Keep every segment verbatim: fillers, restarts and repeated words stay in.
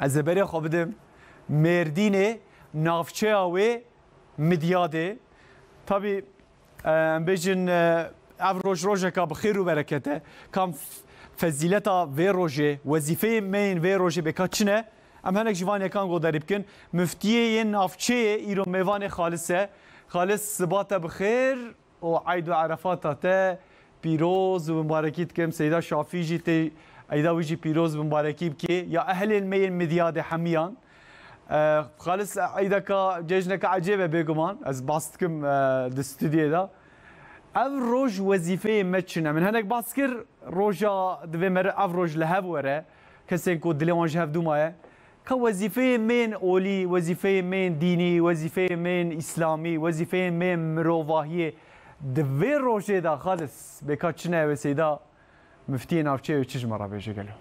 Ez ê berê xwe bidim Mêrdînê, navçeya wê Midyadê. Tabî, e, em bêjin, e, ev roj rojeka bi xêr û bereket e. Kam f-, fezîleta vê rojê, wezîfeyê me yên vê rojê bê ka çi ne? Em hinek ji van yekan godarî bikin. Miftiyê yên navçeyê îro mêvanê Xalis e. Xalis, siba te bi xêr û eyd û erefata te pîroz û mibarekî dikim. Seyda Şafî jî tê eyda wî jî pîroz û mibarekî bikê. Ya ehlên me yên Midyadê hemiyan. E, Xalis, eydeka, cejneka ecêb e bêguman. Ez bas dikim, e, di stûdyoyê de. Ev roj wezîfeyê me çi ne? Min hinek bas kir, roja divê me re ev roj li hev were. Kesên ku dilê wan ji hev dû maye. Ka wezîfeyê me yên olî, wezîfeyê me yên dînî, wezîfeyê me yên îslamî, wezîfeyê me yên mirovahiyê di vê rojê de Xalis bê ka çi ne wê Seyda Miftiyê navçeyê wê çi ji me re bêje gelo?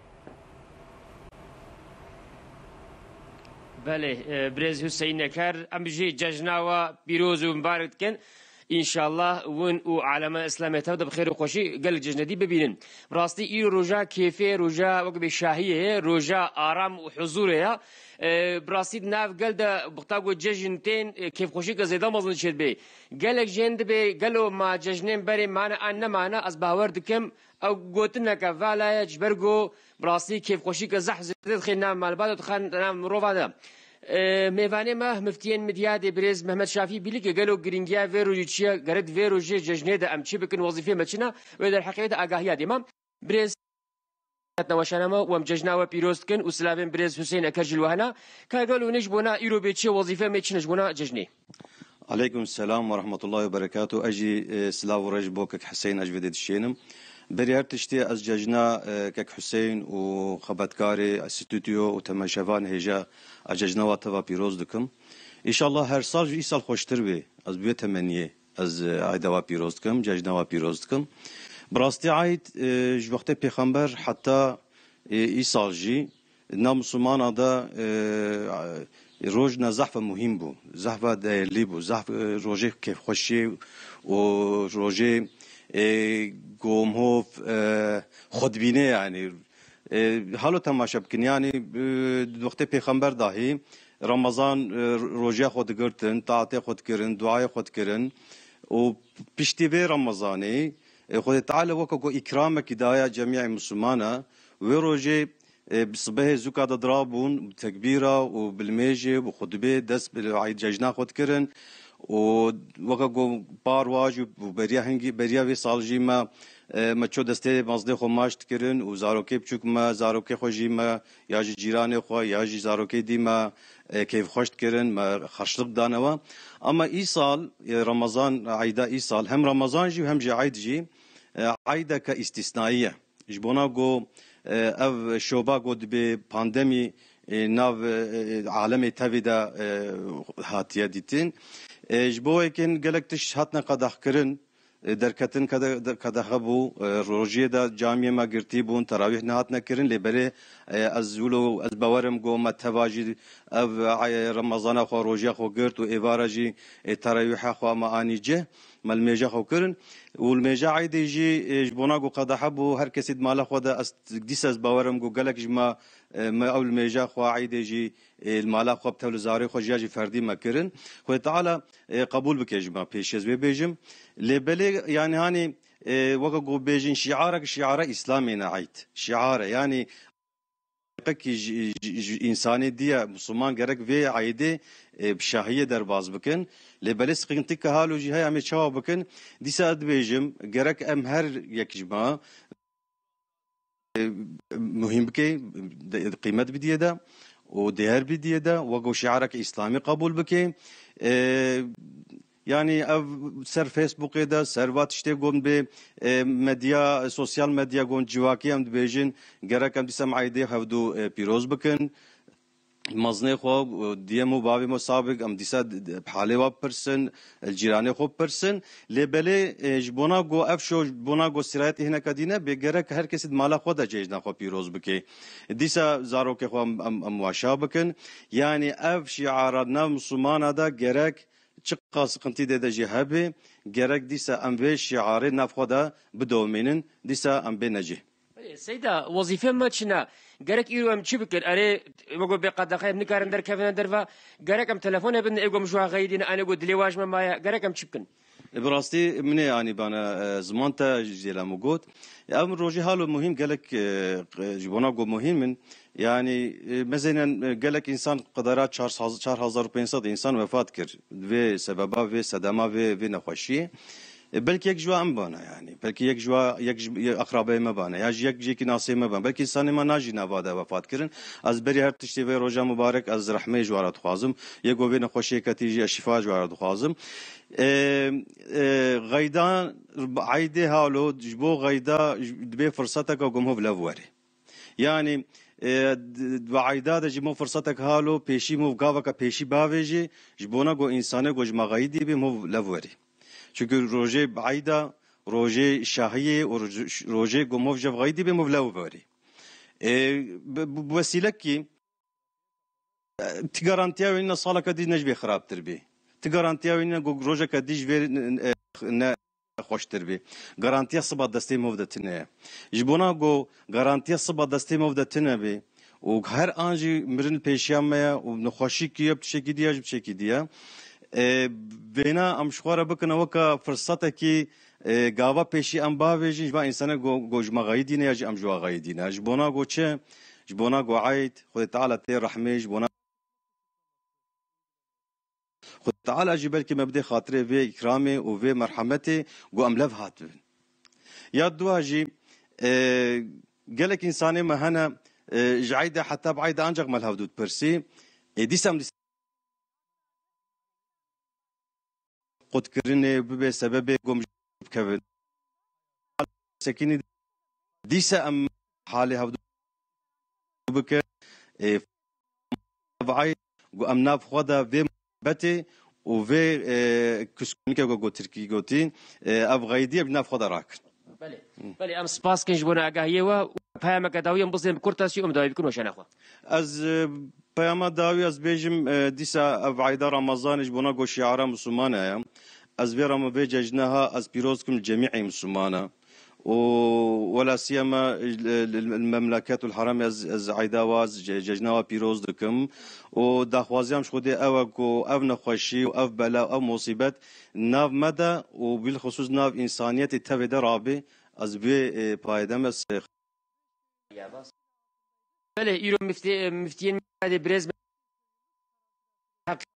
Belê, e, birêz Huseyîn Neker, em jî cejna we pîroz û mibarek dikin. Înşallah win û alema Îslamê tev de bi xêr û xweşî gelek cejnedî bibînin. Bi rastî îro roja kêfê, roja wek bê şahiyê ye, roja aram û huzûrê ye. E, bi rastî di nav gel de wexta ku cejn tên, e, kêfxweşîke zêde mezin çêdibê. Gelek jên dibê gelo ma cejnên berê mane an nemane, ez bawer dikim ew gotineke vala ye, ji ber ku bi rastî kêfxweşîke zehf zêde dixê nav malbat û dixan nav mirova de. E, mêvanê me, miftiyên Midyadê birêz Mehmet Şafî Bîlîk e, gelo girîngiya vê rojê çi ye? Gerek vê rojê cejnê de em çi bikin, wezîfê me çi ne? Wê derheqê wê de agahiya dê me. Birêz, hatina weşana me û em cejna we pîroz dikin û silavên birêz Huseyîn Eker jî li we hene. Ka gelo nê ji bona îro bê çi ye, wezîfê me çi ne ji bona cejnê? Aleykum selam ve rahmetullahi ve berekatuh. Ez jî, e, silav û rej bo kek Hüseyin ez ji vê dê dişênim. Berî her tiştî ez cejna, e, kek Hüseyin û xebatkarê stûdyo û temaşevan hêja ez cejna wa teva pîroz dikim. Înşallah her sal ji îsal xweştir bê. Ez bi vê temenniyê ez, e, eyda wa pîroz dikim, cejna wa pîroz dikim. Bi rastî eyd, e, ji wextê pêxember heta, e, îsal jî Nav Mislimana de, e, roj ne zehf e muhîm bû, zehf e değerlî bû, zehf, e, rojê kêfxweşiyê û rojê, e, gomhov, e, xwedibînê, yanî, e, halo temaşe bikin, yanî, e, di wextê pêxember dahî Remezan, e, rojiya xwe digirtin, taetê xwe dikirin, duayê xwe dikirin û piştî vê Remezanê, e, Xwedê Teala weke ku îkramekî daye cemîyê Mislimana, wê rojê e, bi sibehê zûka de dirabûn, bi tekbîra û bi limêjê û xutbê dest bi eyd cejna xwe dikirin û weke ku par wa jî û beriya hingî, beriya vê sal jî me, e, me ço destê mezdê xwe maç dikirin û zarokê biçûk me, zarokê xwe jî me ya ji cîranê xwe ya jî zarokê dî me, e, keyfxweş dikirin, me xerçlik dane we. Ama îsal, e, Remezan, eyda îsal, hem Remezan jî û hem jî eyd jî, e, eydeke îstîsnayî ye. Ji bona ku, e, ev şoba ku dibê pandemî, e, nav, e, e, alemê tevî de, e, hatiye dîtin. E, ji bo yekên gelek tişt hatine qedexkirin, e, derketin kede-, de-, qedexe bû, e, rojiyê de camiyê me girtî bûn, terawîh nehatine kirin, lê berê, e, ez wilo, ez bawerim ku me teva jî ev, e, Remezana xwe, rojiya xwe girt û êvara jî, e, terawîha xwe me anî cih, me limêja xwe kirin. Û li mêja eydê jî, e, ji bona ku qedexe bû, her kesî di mala xwe de, ez dîsa ez bawerim ku gelek ji me, e, me ew li mêja xwe eydê jî, e, li mala xwe bi tev li zarê xwe jiya jî ferdî me kirin. Xwedê Teala, e, qebûl bike ji me, pêşî ez wê bêjim. Lê belê, yanî hanî, e, weke ku bêjin şiarek, şiara Îslamê ne eyd. Şiar e, yanî qekî ji, ji, ji însanê diye Misliman gerek vê eydê, e, bi şahiyê derbas bikin. Lê belê siqintî ke halo jî heye, em ê çawa bikin? Dîsa ez dibêjim, gerek em her yek ji me, e, muhîm bike, de-, qîmet bidiyê de û değer bidiyê de, wek şiareke Îslamî qebûl bike. E, Yanî ev ser Facebookê de, ser va tiştê gon bê, e, medya, sosyal medya gon civakî em dibêjin, gerek em dîsa em eydê hevdû, e, pîroz bikin. Mezinê xwe, e, diyê me û bavê me sabik, em dîsa d-, d-, bi halê wa bipirsin, e, cîranê xwe bipirsin. Lê belê, e, ji bona ku ev şo, ji bona ku sîrayetê hineka dî nebe, gerek her kesî di mala xwe de cejna xwe pîroz bike. Dîsa zarokê xwe em, em, em waşa bikin. Yanî ev şiara nav Mislimana de gerek çiqas qintî dê de jî hebe, gerek dîsa em vê şiarê nav xwe de bidomînin, dîsa em bê necih. Seyda, wezîfeya me çi ne? Gerek îro em çi bikin? Erê, wego bê qedexe em nikarin derkevine derve. Gerek em telefon hebin, ê go em ji wa xeyidîne, anê go dilê wa ji me maye. Gerek em çi bikin? E, bi rastî min ê anî bana, e, ziman te jî lê min got. Ev rojê halo muhîm gelek, e, ji bona go muhîm in. Yani, e, mezênen, e, gelek insan qedera çar hezar, çar hezar û pênc sed insan wefat kir. Vê sebeba, vê sedema, vê, vê nexweşiyê. E, belkî yek ji wa em bana yani. Belkî yek ji wa, yek ji, yek akrabeyê me bana. Ya ji yek jêkî nasê me bana. Belkî insanê me najî nava de wefat kirin. Ez berî her tiştê vê roja mubarek ez rehmê ji wa re dixwazim. Yek go vê nexweşiyê ketî jî ez şîfa ji wa re dixwazim. E, e, xeyda, eydê halo, ji bo xeyda, dibê firsateke ku mihov lev were. Yani, e, d-, di eyda de jî mo firsetek halo, pêşî mo gaveke pêşî bavêjê, ji bona go însanê go ji me xeyidî bê mo lev werî. Çunku rojê eyda, rojê şahiyê û roj-, rojê go mo ji xeyidî bê mo lev werî. E, bi, bi, bi wesîlekî, e, ti garantiya wê nîne saleke dî ne ji vê xirabtir bê. Ti garantiya wê nîne go rojeke dî ji vê, e, ne xweştir bê. Garantiya siba destê mov de tune ye. Ji bona ku garantiya siba destê mov de tune bê û her an jî mirin pêşiya me ye û nexweşî kiriye bi tiştekî diye ji bi tiştekî diye. E, vêna em ji xwe re bikine weke firsetekî, e, gava pêşî em bavêjin ji van însanê ku, ku ji me xeyidî ne ya jî em ji we xeyidî ne. Ji bona ku çi? Ji bona ku eyd, Xwedê Teala tê rehmê, ji bona Xwedê Teala jî belkî me bidê xatirê vê îkramê û vê merhemetê ku em lev hatibin. Ya dua jî, e, gelek însanê me hene, e, ji eyde heta bi eyde ancak me li hevdû dipirsî, ê dîsa em dîsa qutkirinê bibe sebebê ku em ji bikevin. Sekînî dîsa em halê hevdû bikin. E, ev eyd ku em nav xwe de vê muhebetê û vê, e, küskünlüke ku, ku Tirkî gotî, e, ev xeyidî em ji nav xwe de rakin. Belê. Belê, em spas kin ji bona agahiyê we û peyameke dawî em bizên bi kurtasî û em dawî bikin weşana xwe. Ez, e, peyama dawî ez bêjim, e, dîsa ev eyda Ramazanê ji bona ku şiara Mislimana ye. Ez vê Rama-, vê cejneha ez pîroz dikim li cemî Mislimana. û wela siyema li, li, li memleket û li heremê ez, ez eyda wa, ez ce-, cejna wa pîroz dikim û daxwaziya min ji Xwedê ew e ku ev nexweşî û ev bela û ev musîbet nav me de û bilxisûs nav însaniyetê tevê de rabe, ez vê, e, payê de me sê. Belê, îro miftê-, miftiyên me de birêz me